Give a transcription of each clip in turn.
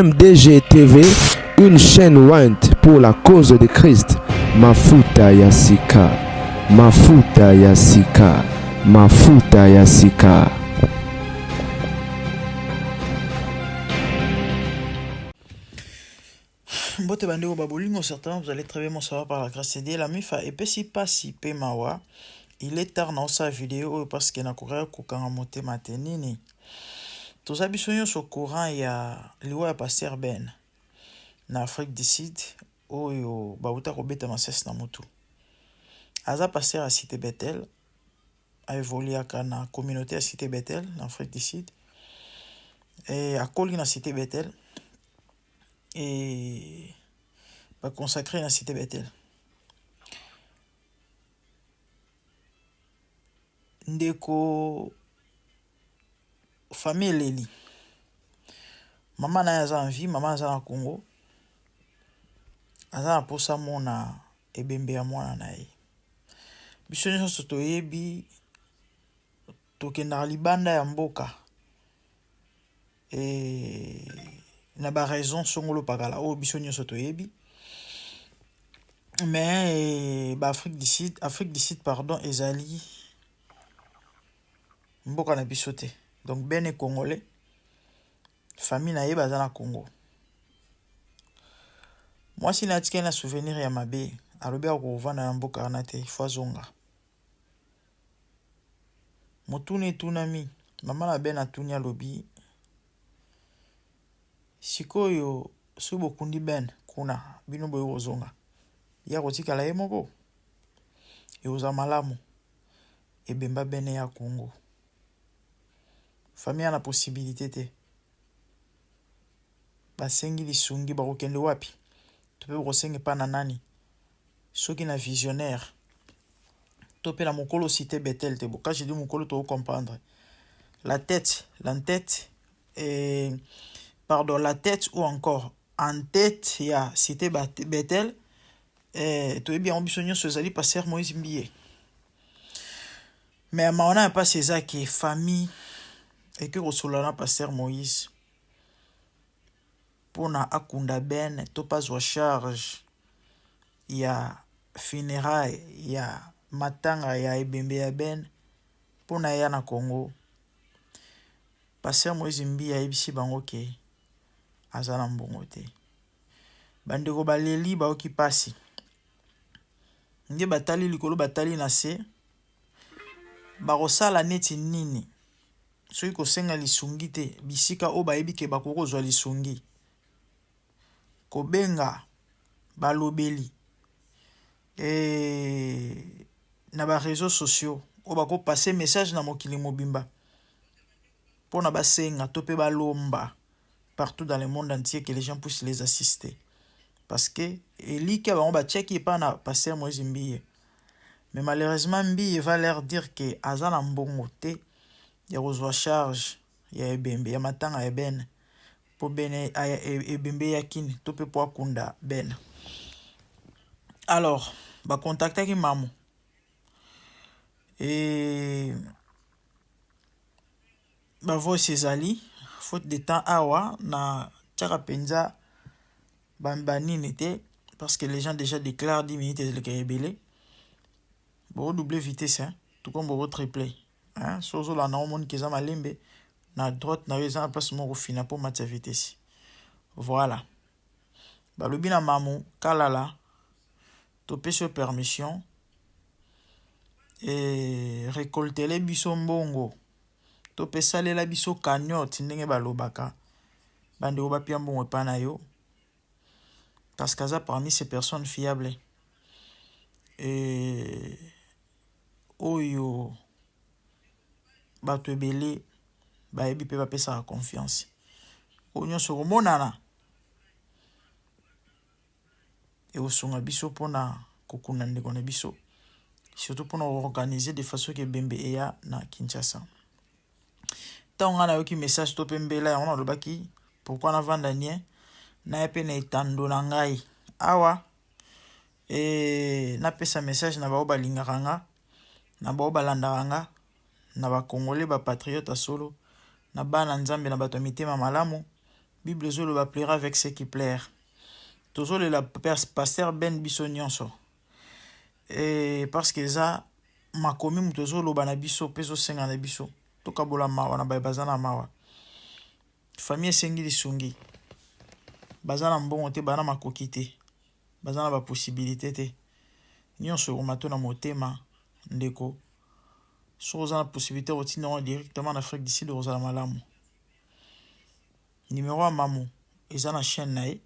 MDG TV, une chaîne ointe pour la cause de Christ. Mafuta ya sika, mafuta ya sika, mafuta ya sika. Mbote bandeko ba bolingo, certainement vous allez très bien, moi ça va par la grâce de Dieu. La mifa epesi pasi pe mawa. Il est tard na osala video oyo parce que nakokaki kokanga motema te nini. Toza biso nyonso courant ya liwa ya Pasteur Ben na Afrique du Sud oyo bauta kobeta masasi na mutu. Aza pasteur ya Cité Bethel, a evoluaka na communauté ya Cité Bethel na Afrique du Sud. Et akoli na Cité Bethel et ba consacré na Cité Bethel. Ndeko famille eleli. Mama na ye aza en vie, mama aza na Congo. Aza na posa mona ebembe ya mwana na ye. Biso nyonso toyebi tokendaka libanda ya mboka e na ba raison songolo pakala oyo biso nyonso toyebi mais eh, ba Afrique du Sud, Afrique du Sud pardon ezali mboka na biso te. Donc bene congolais famille na ye baza na Congo. Mwasi na atikali na souvenir ya mabe, alobi akovanda na mboka wana te, il faut azonga. Motuna etunami, mama na Ben atuni alobi sikoyo soki bokundi Ben kuna bino boye kozonga ye akotikala ye moko ekozala malamu ebemba Ben ya Congo famille ana possibilité te basengi lisungi bakokende wapi to mpe bakosenga epai na nani soki na visionnaire to mpe na mokolo cité Bethel te. Quand je dis mokolo to comprendre la tête, la tête et pardon, la tête ou encore en tête ya cité Bethel eh, toyebi yango biso nyonso ezali pasteur Moïse Mbiye. Mais mawa na ya mpasi eza ke famille eke kosolola na pasteur Moïse mpona akunda Ben to mpe azwa charge ya funérailles ya matanga ya ebembe ya Ben mpona eya na Congo. Pasteur Moïse Mbiye ayebisi bango ke aza na mbongo te. Bandeko baleli bayoki mpasi nde batali likolo batali na se bakosala neti nini soki kosenga lisungi te bisika oyo bayebi ke bakoki kozwa lisungi kobenga balobeli e, na ba réseaux sociaux oyo bakopase message na mokili mobimba mpona basenga to mpe balomba partout dans le monde entier que les gens puissent les assister parce que elikya bango batiaki epai na pasteur Moïse Mbiye mais malheureusement Mbiye va leur dire que aza na mbongo te ya kozwa charge ya ebembe ya matanga ya Ben mpo bene ebembe ya kini to mpe mpo akunda Ben. Alors bakontaktaki mamu e ba voice ezali faute de temps awa na tiaka mpenza banini te parce que les gens déjà déclarent 10 minutes eleka ebele boko double vitesse hein? Tout comme boko triple hein? So ozolanda omoni ke eza malembe na droite na yo eza na place moko fina mpo matia vitesse. Voilà, balobi na mamu kalala topesi yo permission e récoltele biso mbongo to mpe salela biso cagnotte ndenge balobaka bandeko bapia mbongo epai na yo parce qu'aza parmi ces personnes fiables e oyo bato ebele bayebi mpe bapesaka confiance oyo nyonso komonana ekosunga biso mpona kokunda ndeko na biso surtout mpona koorganiser de façon ke ebembe eya na Kinshasa. Ntango ngai nayoki message to mpe mbela yango nalobaki pourquoi navanda nie naye mpe na etando na ngai awa e napesa message na bao balingaka nga na bao balandaka nga na bakongole bapatriote ya solo na bana nzambe na bato ya mitema malamu. Bible ezoloba plaira avec ceux qui plaire. Tozolela pasteur Ben biso nyonso. Et parce que eza makomi moto ezoloba na biso mpe ezosenga na biso tokabola mawa na baye baza na mawa. Famille esengi lisungi. Baza na mbongo te, baza na makoki te, baza na ba possibilité te. Nyonso ekoma to na motema ndeko. Soki oza na possibilité kotinda yango directement na Afrique du Sud okozala malamu. Numero ya mamu eza na chaîne na ye.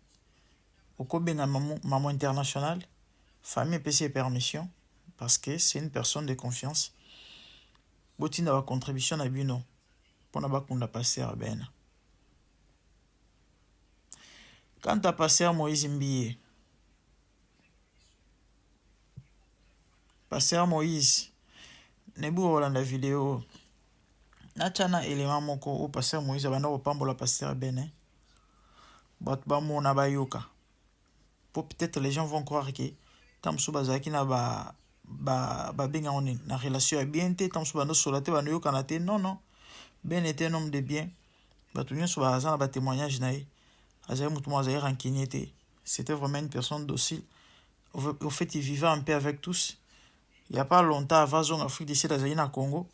Okobenga mamu, mamu international. Famille epesi ye permission parce que c'est une personne de confiance. Botinda ba contribution na bino mpona bakunda pasteur Ben. Quant à pasteur Moïse Mbiye, pasteur Moïse, nebu kolanda video natya na élément moko oyo pasteur Moïse abanda kopambola pasteur Ben, bato bamona bayoka po peut-être les gens vont croire que ntango mosusu bazalaki na ba babenga yango nini na relation ya bien te, ntango mosusu bandosola te, bandoyokana te. Non, non, Ben était un homme de bien. Bato nyonso baza na batémoignage na ye. Azali motu moko azali rancunier te. C'était vraiment une personne docile. Au fait, il vivait en paix avec tous. Il y a pas longtemps, avant azonga Afrique du Sud, azali na Congo,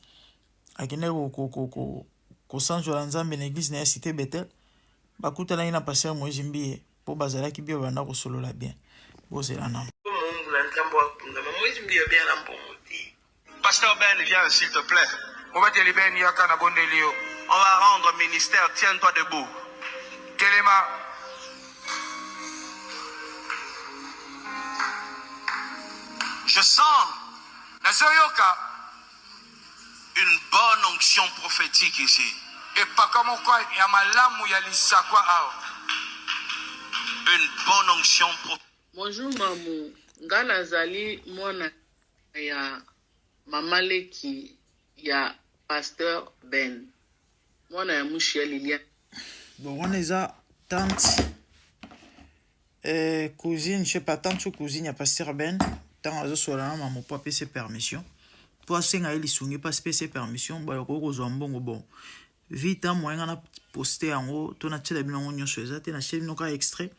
akendaki kosanzola Nzambe na église na ye Cité Bethel. Bakutanaki na pasteur Moïse Mbiye mpo bazalaki bien, babanda kosolola bien. Bozela na Moïse Mbiye bien na mbongo te. Pasteur Ben, viens, s'il te plaît. Mobateli Ben, yaka na bondeli yo. On va rendre ministère. Tiens-toi debout. Telema. Je sens nazoyoka une bonne onction prophétique ici. Epaka moko ya malamu ya lisakwa awa. Une bonne onction prophétique. Bonjour mamu, nga nazali mwana ya mama leki ya pasteur Ben, mwana ya mushi ya Liliane. Bon, wana eza tante, cousine, je sais pas, tante ou cousine ya pasteur Ben. Ntango azosola na mama po apesi permission, po asenga ye lisungi, mpo apesi permission, bakoki kozwa mbongo. Bon, vita moyen nga na poste yango to natiela bino yango nyonso eza te. Natiela bino kaka extrait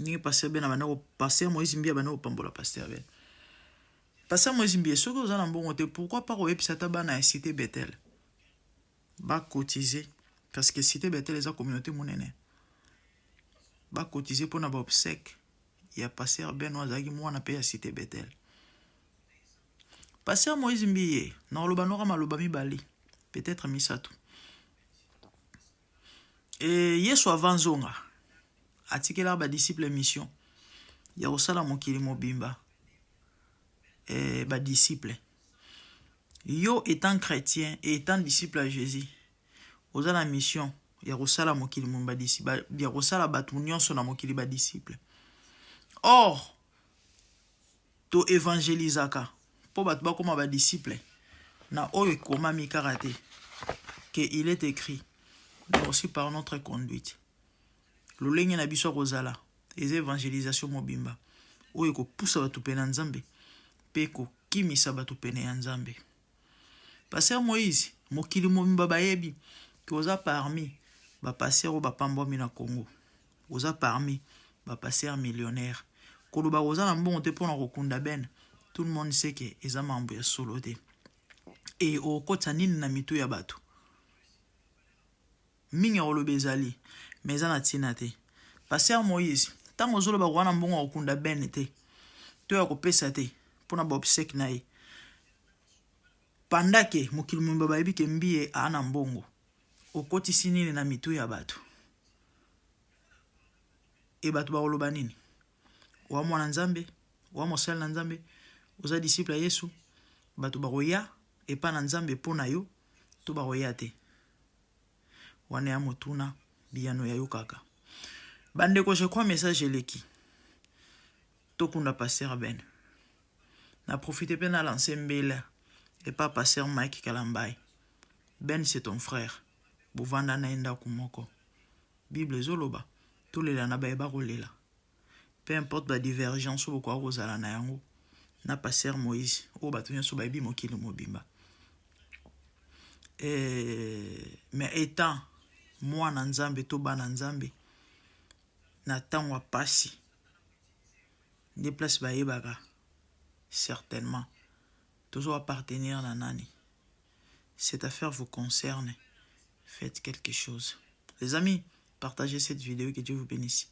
ndenge pasteur Ben abanda, pasteur Moïse Mbiye abanda kopambola pasteur Ben. Pasteur Moïse Mbiye, soki oza na mbongo te, pourquoi pas koyebisa ata bana ya Cité Bethel bacotiser? Parce que Cité Bethel eza communauté monene. Bacotiser mpona baobsèques ya pasteur Ben oyo azalaki mwana mpe ya Cité Bethel. Pasteur Moïse Mbiye, na koloba noka maloba mibale, peut-être misato. E Yesu avant zonga atikelaka badisciple mission ya kosala mokili mobimba e badisciple. Yo, étant chrétien et étant disciple ya Jésus, oza na mission ya kosala mokili mobimba, ya kosala bato nyonso na mokili badisciple. Or to évangélisaka mpo bato bakóma badisciple na oyo ekomami kaka te que il est écrit, mais aussi par notre conduite. Lolenge na biso ya kozala eza évangélisation mobimba oyo ekopusa bato pene ya Nzambe mpe ekokimisa bato pene ya Nzambe. Pasteur Moïse, mokili mobimba bayebi ke oza parmi bapasteur oyo bapambwami na Congo, oza parmi bapasteur millionnaire. Koloba koza na mbongo te mpona kokunda Ben, tout le monde sait ke eza mambo ya solo te. E okotisa nini na mitu ya bato mingi ya koloba ezali, mais eza na ntina te. Pasteur Moïse, ntango ozoloba koza na mbongo ya kokunda Ben te to ya kopesa te mpona baobsèques na ye, pendant mokili mobimba bayebi ke Mbiye aa na mbongo, okotisi nini na mitu ya bato? E bato bakoloba nini? Owa mwana Nzambe, owa mosali na Nzambe, oza disciple ya Yesu, bato bakoya epa na Nzambe mpo na yo to bakoya te? Wana ya motuna, biyano ya yo kaka. Bandeko, je crois message eleki. Tokunda pasteur Ben. Na profite mpe na lance mbela epa pasteur Mike Kalambai. Ben, c'est ton frère, bovanda na ye ndako moko. Bible ezoloba tolela na bayeba kolela. Peu importe badivergence oyo bokoka kozala na yango na pasteur Moïse oyo bato nyonso bayebi mokili mobimba, mais étant mwana Nzambe to bana Nzambe. Na ntango ya pasi nde place bayebaka certainement tozo appartenir na nani. Cette affaire vous concerne, faites quelque chose. Les amis, partagez cette vidéo, que Dieu vous bénisse.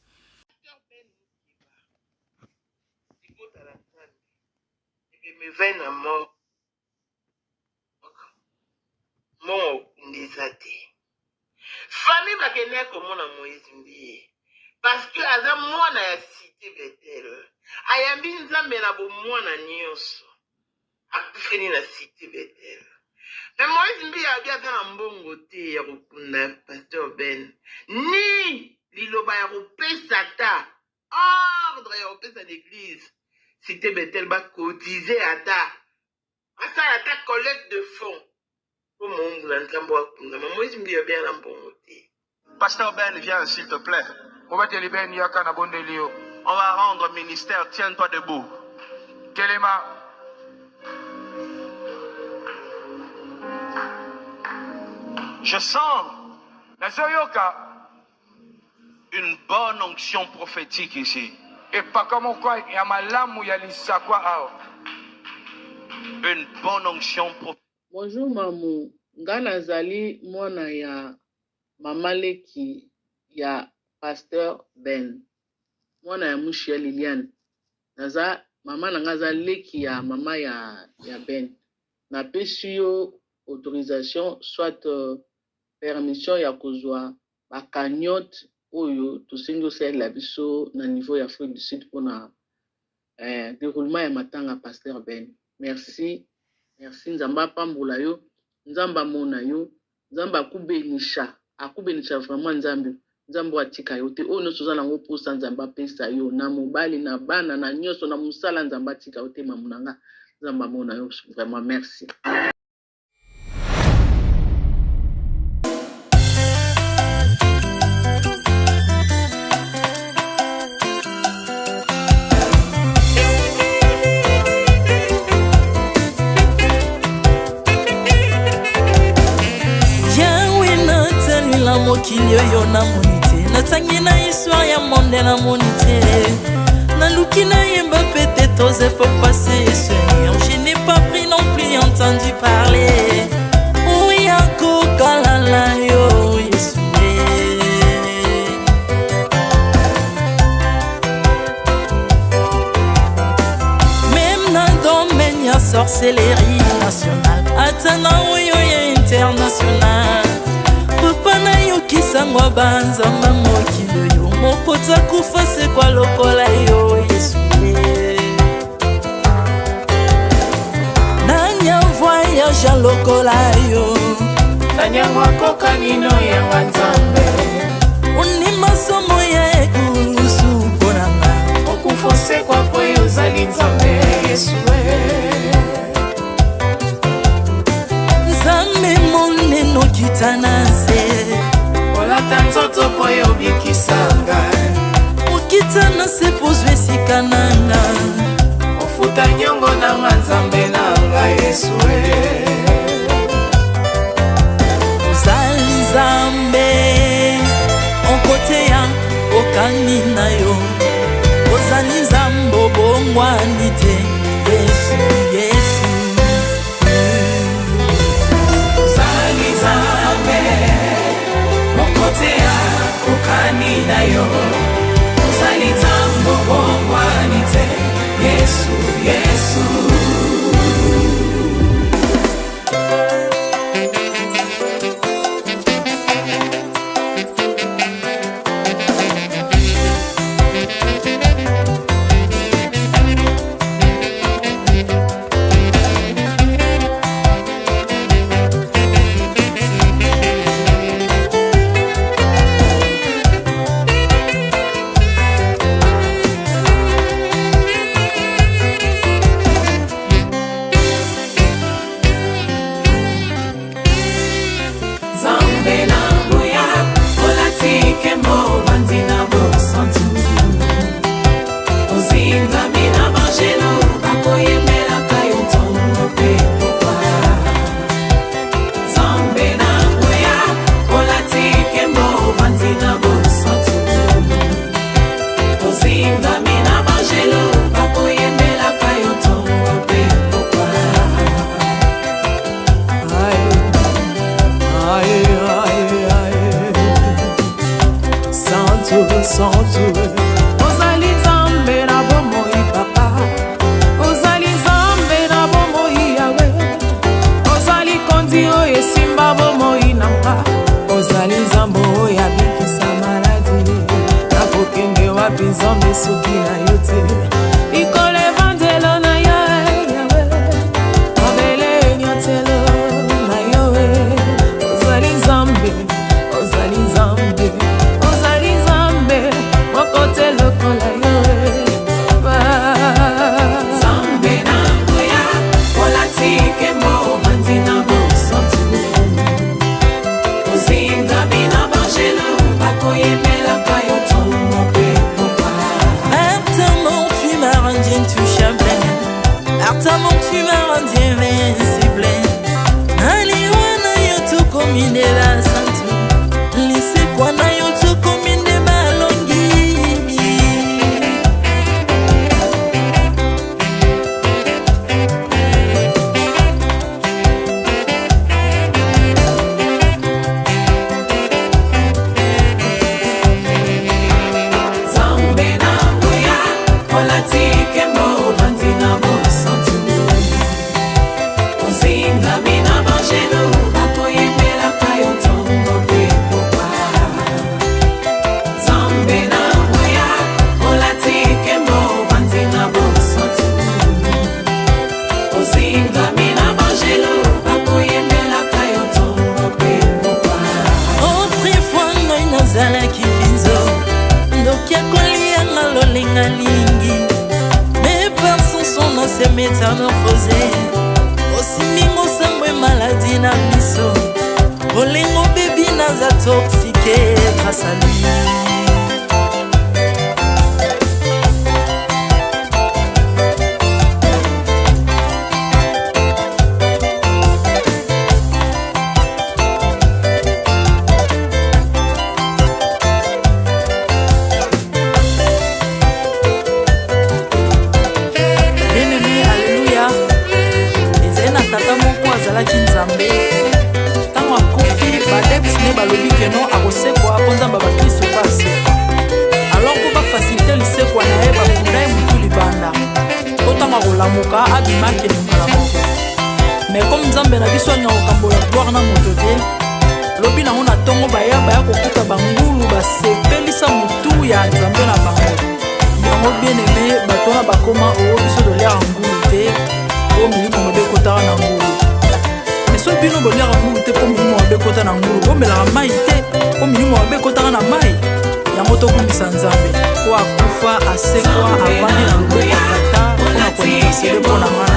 Mbongo kokunda eza te. Famille bakendaki komona Moïse Mbiye parce que aza mwana ya cite Bethel. Ayambi Nzambe na bomwana nyonso. Akufeli na cite Bethel. Mais Moïse Mbiye abi aza na mbongo te ya kokunda Pasteur Ben. Ni liloba ya kopesa ata ordre ya kopesa na eglise cite Bethel ba cotiser ata Asala ata collecte de fonds po mowumbu na Nzambe oyo akundama. Moïse Mbiye abeya na mbongo te. Pasteur Ben viens s'il te plait. Mobateli Ben yaka na bondeli yo. On va rendre ministère, tiens-toi debout. Telema. Je sens Nazoyoka une bonne onction prophétique ici. Epaka moko ya malamu ya lisakwa awa. Une bonne onction prophétique. Bonjour mamu, nga nazali mwana ya mama leki ya pasteur Ben, mwana ya mushi ya Liliane, naza mama na nga aza leki ya mama ya, ya Ben. Napesi yo autorisation soit permission ya kozwa ba cagnotte oyo tosengi osalela biso na niveau ya Afrique du Sud pona eh, deroulement ya matanga Pasteur Ben. Merci, merci Nzambe apambola yo, Nzambe amona yo, Nzambe akubenisha, akubenisha vraiment Nzambe. Nzambe oyo atika yo te, oyo nyonso oza nango mposa Nzambe apesa yo na mobali na bana na nyonso na mosala, Nzambe atika yo te mamu na nga, Nzambe amona yo vraiment merci. Mokili oyo namoni te, natangi na histoire ya monde namoni te, naluki nayemba peut-être aux époques passées, Seigneur, je n'ai pas pris non plus entendu parler oya kokalala yo Yesu. Même na domaine ya sorcellerie nationale, ata na oyo ya international, papa nayokisango banzamba mokili oyo moko takufa sekwa lokola yo Yesu. Nani avoyage lokola yo? Nani yango akokani no yanga Nzambe? Ondima somo ya ekulusu mpo na nga. Okufa osekwa mpo yo ozali Nzambe Yesu. Nzambe monene okita na nse, olata nzoto mpo yo obikisa ngai. Okita na se mpo ozwa esika na nga, ofuta nyongo na nga Nzambe na nga Yesu. Ozali Nzambe okoteya okani na yo, ozali Nzambe obongwani te Yesu, Yesu. Ozali Nzambe okoteya okani na yo, ozali Nzambe obongwani te Yesu, Yesu. Aye, aye, aye. Santu, santu. Ozali Nzambe na bomoi papa. Ozali Nzambe na bomoi Yawe. Ozali kondi oyo esimba bomoi na nga. Ozali Nzambe oyo abikisa maladi. Nakokende wapi Nzambe soki na yo te. Likolo evandelo na yo Yawe. Mabele enyatelo na yo. Ozali Nzambe, ozali Nzambe, ozali Nzambe, moko te lokola yo. Nzambe na nguya, olati nkembo, ovandi na bosantu. Ozingami na banjelu, bakoyembelaka yo ntongo mpe pokwa. Apparemment tu m'as rendu intouchable. Apparemment tu m'as rendu invincible. Naliwa na yo tokomi nde basantu. Lisekwa na yo tokomi nde balongi. Nzambe na nguya, olati nkembo, ovandi na bosantu. Ozingami na banjelu, bakoyembelaka yo ntongo mpe pokwa. Nzambe na nguya, olati nkembo, ovandi na bosantu. Ozingami na banjelu, bakoyembelaka yo ntongo mpe pokwa. Autrefois ngai nazalaki binzo, ndoki akolianga lolenga lingi. Mais par son son na se métamorphosé. Osimbi ngo sambwe maladi na miso. Bolingo bebi naza toxique grâce à lui. Bien-aimé, alléluia. Ezali na tata moko azalaki Nzambe. Ntango akufi, baadepte ne balobi keno akosekwa mpo Nzambe ya bakristo mpe asekwa. Alors mpo bafacilite lisekwa na ye, bakunda ye motu libanda mpo ntango akolamuka abima akende mbala moko. Mais comme Nzambe na biso alingaka kokambola gloire na moto te, lobi nango na ntongo baya baya kokuta bangulu basepelisa motu ya Nzambe na bango. Yango bien-aimé, bato wana bakoma oyo biso toliaka ngulu te mpo milimo mabe ekotaka na ngulu. Mais soki bino boliaka ngulu te mpo milimo mabe ekota na ngulu, bomelaka mai te mpo milimo mabe ekotaka na mai. Yango tokumisa Nzambe po akufa, asekwa, avandi na loboko ya Tata mpona kointercede mpo na nga.